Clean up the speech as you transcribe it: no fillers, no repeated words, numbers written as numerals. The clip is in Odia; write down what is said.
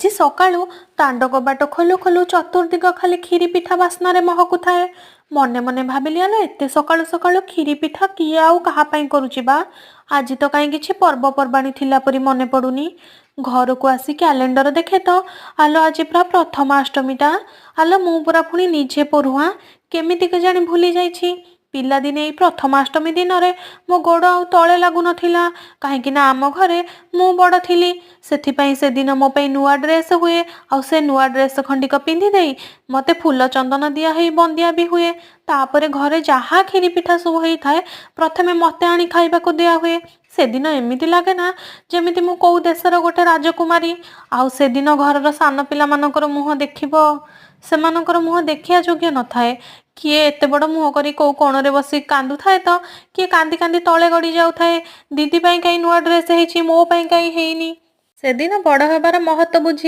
ଆଜି ସକାଳୁ ଦାଣ୍ଡ କବାଟ ଖୋଲୁ ଖୋଲୁ ଚତୁର୍ଦିଗ ଖାଲି କ୍ଷୀରି ପିଠା ବାସ୍ନାରେ ମହକୁଥାଏ। ମନେ ମନେ ଭାବିଲି, ଆଲୋ, ଏତେ ସକାଳୁ ସକାଳୁ କ୍ଷୀରି ପିଠା କିଏ ଆଉ କାହା ପାଇଁ କରୁଛି ବା? ଆଜି ତ କାହିଁ କିଛି ପର୍ବପର୍ବାଣୀ ଥିଲା ପରି ମନେ ପଡୁନି। ଘରକୁ ଆସି କ୍ୟାଲେଣ୍ଡର ଦେଖେ ତ, ଆଲୋ, ଆଜି ପୁରା ପ୍ରଥମାଷ୍ଟମୀଟା। ଆଲୋ, ମୁଁ ପୁରା ପୁଣି ନିଜେ ପୋରୁହାଁ, କେମିତି କେଜାଣି ଭୁଲି ଯାଇଛି। ପିଲାଦିନେ ଏଇ ପ୍ରଥମାଷ୍ଟମୀ ଦିନରେ ମୋ ଗୋଡ଼ ଆଉ ତଳେ ଲାଗୁନଥିଲା, କାହିଁକି ନା ଆମ ଘରେ ମୁଁ ବଡ଼ ଥିଲି। ସେଥିପାଇଁ ସେଦିନ ମୋ ପାଇଁ ନୂଆ ଡ୍ରେସ୍ ହୁଏ, ଆଉ ସେ ନୂଆ ଡ୍ରେସ୍ ଖଣ୍ଡିକ ପିନ୍ଧିଦେଇ ମୋତେ ଫୁଲ ଚନ୍ଦନ ଦିଆ ହେଇ ବନ୍ଦିଆ ବି ହୁଏ। ତାପରେ ଘରେ ଯାହା କ୍ଷୀରି ପିଠା ସବୁ ହେଇଥାଏ, ପ୍ରଥମେ ମୋତେ ଆଣି ଖାଇବାକୁ ଦିଆ ହୁଏ। ସେଦିନ ଏମିତି ଲାଗେ ନା, ଯେମିତି ମୁଁ କୋଉ ଦେଶର ଗୋଟେ ରାଜକୁମାରୀ। ଆଉ ସେଦିନ ଘରର ସାନ ପିଲାମାନଙ୍କର ମୁହଁ ଦେଖିବ, ସେମାନଙ୍କର ମୁହଁ ଦେଖିବା ଯୋଗ୍ୟ ନଥାଏ। କିଏ ଏତେ ବଡ଼ ମୁହଁ କରି କୋଉ କୋଣରେ ବସି କାନ୍ଦୁଥାଏ ତ କିଏ କାନ୍ଦି କାନ୍ଦି ତଳେ ଗଡ଼ି ଯାଉଥାଏ, ଦିଦି ପାଇଁ କାହିଁ ନୂଆ ଡ୍ରେସ୍ ହେଇଛି, ମୋ ପାଇଁ କାହିଁ ହେଇନି। ସେଦିନ ବଡ଼ ହେବାର ମହତ୍ଵ ବୁଝି